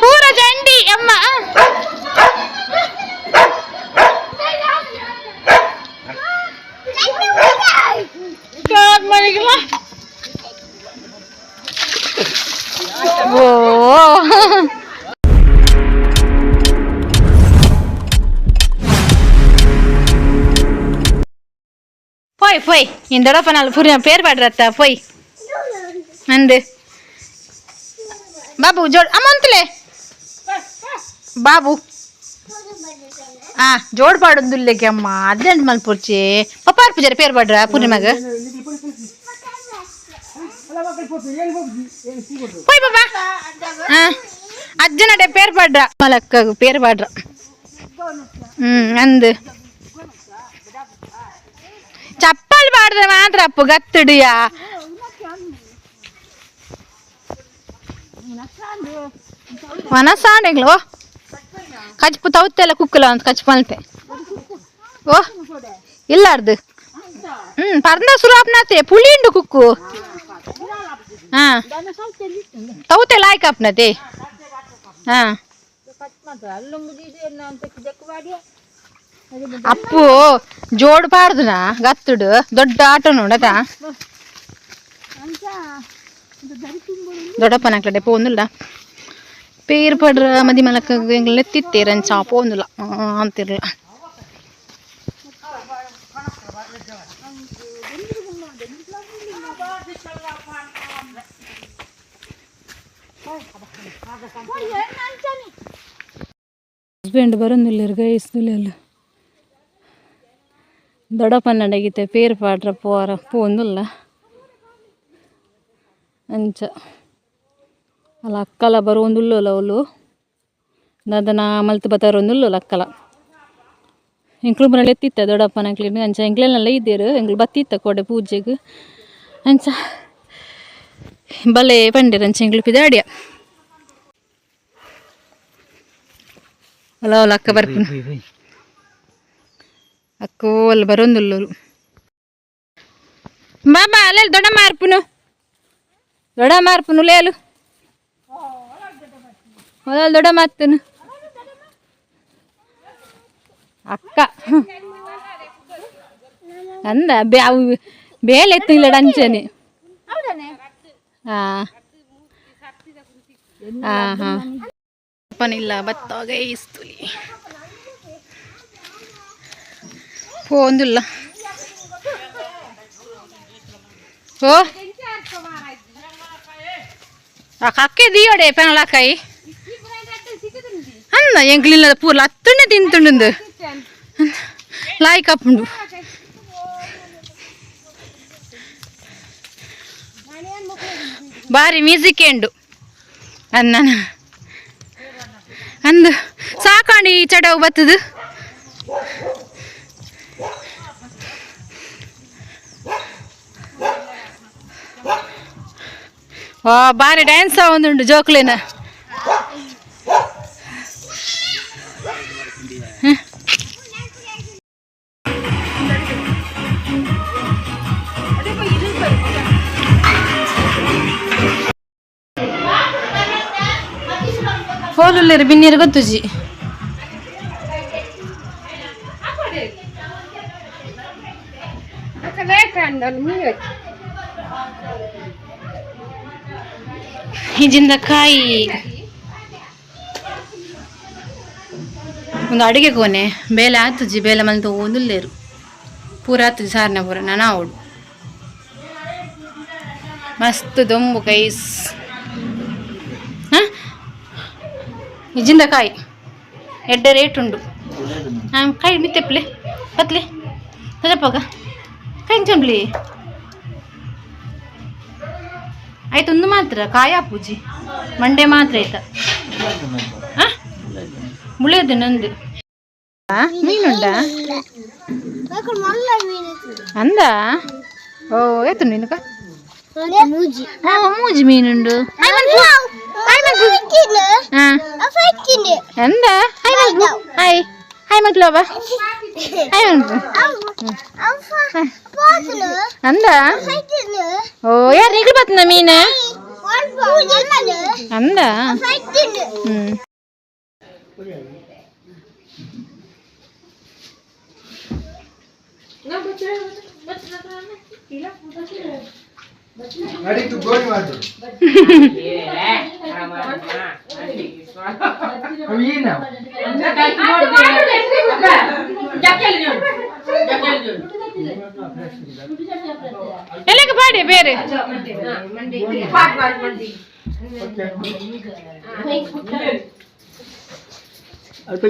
ಪೂರ ಜಂಡಿ ಅಮ್ಮ. ಓ, ಪೋಯ್ ಪೋಯ್, ನಿನ್ ದೊಡ್ಡಪ್ಪನ ಪೂರಿ ಪೇರ್ ಪಾಡ್ರತ್ತ ಪೋಯ್ ಅಂದು. ಬಾಬು ಜೋಡ್ ಅಮ್ಮ ಅಂತಲೇ ಬಾಬು. ಆ ಜೋಡ್ ಪಾಡೊಂದುಲ್ಲೆಗೆ ಅಮ್ಮ ಅದ್ರೆಂಟ್ ಮಲ್ಪೊರ್ಚಿ ಪಪ್ಪಾರ್ ಪೂಜಾರಿ ಪೇರ್ ಪಾಡ್ರ ಪೂರ್ಣಿಮಾಗ. ಪೋಯ್ ಬಾಬಾ. ಆ ಅಜ್ಜನಡೆ ಪೇರ್ ಪಾಡ್ರ, ಮಲಕ್ಕ ಪೇರ್ ಪಾಡ್ರ. ಅಂದು ಚಪ್ಪಲ್ ಪಾಡ್ರೆ ಮಾತ್ರ ಅಪ್ಪು ಗತ್ತಿಡಿಯಾ. ಮನಸಾಂಡೆಗ್ಲು. ಓ ಕಚ್ಪು ತೌತೆಲ್ಲ ಕುಕ್ಕಲ ಅಂತ ಕಚ್ಪು ಅಲ್ತೆ. ಓ ಇಲ್ಲಾರ್ದು. ಪರ್ದ ಸುರು ಅಪ್ನಾತೆ ಪುಳಿ ಉಂಡು ಕುಕ್ಕು. ಹಾ, ತೌತೆಲ್ಲ ಆಯ್ಕ ಅಪ್ನತೆ. ಹಾ ಅಪ್ಪು ಜೋಡ್ ಪಾಡ್ದನ ಗತ್ತುಡು ದೊಡ್ಡ ಆಟೋ ನೋಡದ. ದೊಡ್ಡಪ್ಪನ ಕಡೆ ಪೋಂದುಲ್ಲ ಪೇರ್ ಪಡ್ರ ಮದಿ ಮಲಕ ಎಂಗ್ಲ ತಿತ್ತೇರಂಚ ಪೋಂದುಲ್ಲ ಅಂತಿರ್ಲ. ಹಸ್ಬೆಂಡ್ ಬರೋದಿಲ್ಲ ಗೈಸ್. ದುಲೆಲ್ಲ ದೊಡ್ಡಪ್ಪನಡಗಿತ್ತೆ ಪೇರ್ ಪಾಡ್ರ ಪೋರ ಪೋಂದುಲ್ಲ ಅಂಚ. ಅಲ್ಲ, ಅಕ್ಕಲ ಬರುವೊಂದುಲ್ಲಲ್ಲ ಅವಳು ದಾದನ ಮಲ್ತು ಬತ್ತಾರೊಂದುಲ್ಲಲ್ಲ ಅಕ್ಕಲ. ಎಂಕ್ಲು ಮನೇಲಿ ಎತ್ತಿತ್ತ ದೊಡ್ಡಪ್ಪನ ಅಂಕ್ಲಿನ ಅಂಚ. ಎಂಕ್ಲೆಲ್ಲ ಇದ್ದೇರು, ಎಂಕ್ಲು ಬತ್ತಿತ್ತ ಕೋಡೆ ಪೂಜೆಗೆ ಅಂಚ. ಬಲೆ ಪಂಡಿರ ಅಂಚ ಎಂಕ್ಲು ಪಿದಾಡಿಯ. ಅಲ್ಲ ಅವಳ ಅಕ್ಕ ಬರ್ಪುನ. ಅಕ್ಕೋ ಅಲ್ಲಿ ಬರೋಂದುಲ್ಲರು. ಬಾಬಾ ಅಲ್ಲೇ ದೊಡ್ಡ ಮಾರ್ಪುನು, ದೊಡ್ಡ ಮಾರ್ಪುನು ಲೇಲು ಮೊದಲು ದೊಡ್ಡ ಮಾತನು ಅಕ್ಕ ಅಂದ. ಅವು ಬೇಲೆ ಎತ್ತಿಲ್ಲ ಅಂಚನೆ. ಹಾ ಹಾ ಹಾ ಅಪ್ಪನಿಲ್ಲ ಬತ್ತ ಗೈಸ್ತುಲಿ ಪೋಂದುಲ್ಲ. ಓ ಆ ಕಕ್ಕೆ ದಿಯೋಡೆ ಪೆನಲಾಕಾಯಿ ಅಂದ. ಎಂಕ್ಲಿಲ್ಲ ಪೂರ್ಲ ಅತ್ತುಂಡೆ ತಿಂತುಂಡು ಲಾಯ್ಕ್ ಅಪ್ಪುಂಡು. ಬಾರಿ ಮ್ಯೂಸಿಕ್ ಎಂಡು ಅನ್ನ ಅಂದು. ಸಾಕಾಂಡಿ ಈ ಚಡವು ಬತ್ತದು. ವಾ, ಬಾರಿ ಡ್ಯಾನ್ಸ್ ಒಂದುಂಡು ಜೋಕ್ಲೇನ. ಹೋಲುಲ್ಲೇರು ಬಿನ್ನೀರು ಗೊತ್ತುಜಿ. ಹಿಂಜಿಂದ ಕಾಯಿ ಒಂದು ಅಡುಗೆ ಕೋನೆ ಬೇಲೆ ಆತುಜಿ. ಬೇಲೆ ಮಲ್ತ ಒಂದುಲ್ಲೇರು ಪೂರ ಆತುಜಿ ಸಾರನ ಪೂರ ನಾನು ಆವಡು. ಮಸ್ತ್ ದೊಂಬು ಕೈಸ್. ಹಾಂ, ಇಜಿಂದ ಕಾಯಿ ಎಡ್ಡೆ ರೇಟ್ ಉಂಡು. ಹಾಂ, ಕಾಯಿ ಮಿತ್ತೆಪ್ಲೆ ಪತ್ಲೆ ಸಜಪ್ಪಗ ಕಾಯಿ ಚಂಬ್ಲಿ ಆಯ್ತು. ಒಂದು ಮಾತ್ರ ಕಾಯ ಪೂಜಿ ಮಂಡೆ ಮಾತ್ರ ಆಯ್ತಾ. ಹಾಂ, ಮುಳಿಯೋದು ನಂದು ಮೀನುಂಡ ಅಂದ. ಓ ಏತು ನೀನುಕ ಮೂಜಿ ಮೀನುಂಡು. ಎಂದ ಹಾಯ್ ಮಲ್ಪು, ಹಾಯ್ ಹಾಯ್ ಮಲ್ಪು ಅವ ಹಾಯ್ ಮಲ್ಪು ಅಂದ. ಓ ಯಾರು ನಿಗ್ಲು ಬತ್ತನ ಮೀನು? ಅಂದ. ನಡೀತು ಗೋಣಿ ಮಾತು. ಏನು? ಎಲ್ಲಿಗೆ ಪಾಡಿ ಬೇರೆ? ಅದು.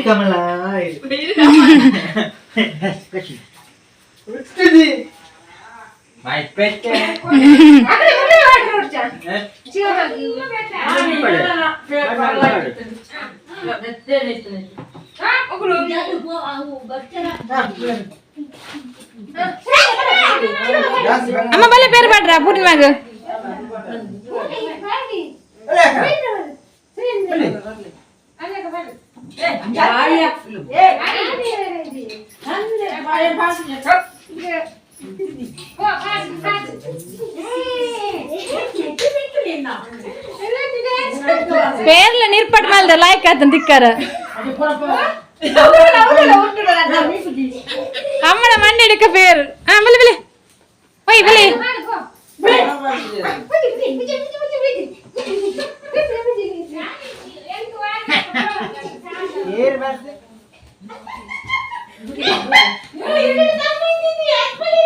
ಕಮಲ. My pet. ಅಮ್ಮ, ಬಲೆ ಬೇರೆ ಪಾಡ್ರ ಪೂರ್ಣಿಮಾಗ. ಪೇರ್ಲ ನೀರ್ಪಟ್ ಮಾಲ್ದ ಲಾಯ್ಕ್ ಆತನ್ ತಿಕ್ಕಾರ. ಅಮ್ಮನ ಮಂಡೆ ಹಿಡಕ ಪೇರು. ಹಾ, ಬಲೆ ಬಲೆ, ಒಯ್ ಬಲೆ.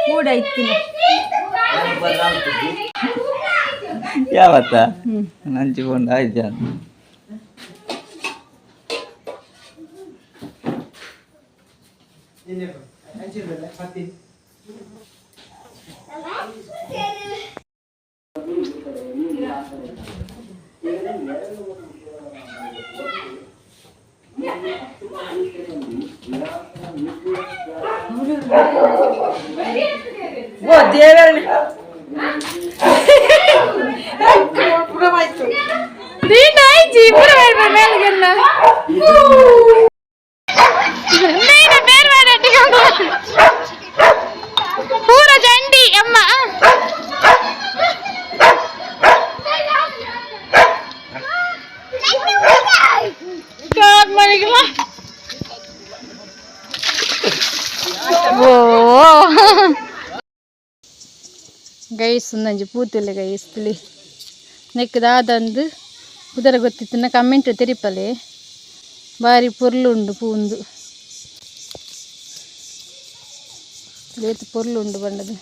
ಕೂಡ ಇತ್ತಿನ. ಯಾವತ್ತ ನಂಚಿಕೊಂಡು ಆಯ್ತು. ಓ ದೇವರೇ. ದೀನ ಆಯ್ಚಿ ಪೂರ ಬೇರೆ ಮೇಲ್ಗೆಲ್ಲ ನೀನ ಬೇರೆ ಬೇರೆ. ಪೂರ ಚಂಡಿ ಅಮ್ಮ. ಮನೆಗಿಲ್ಲ. ಓ ಗೈಸ್, ಒಂದೊಂಜಿ ಪೂತಿಲ್ಲ ಗೈಸ್. ತಿಳಿ ನೆಕ್ ದಾದಂದು ಪುದರ ಗೊತ್ತಿತ್ತಿನ ಕಮೆಂಟ್ ತೆರಿಪಲೆ. ಬಾರಿ ಪೊರ್ಲು ಉಂಡು ಪೂಂದು. ಏತ್ ಪೊರ್ಲು ಉಂಡು ಬಂಡದು.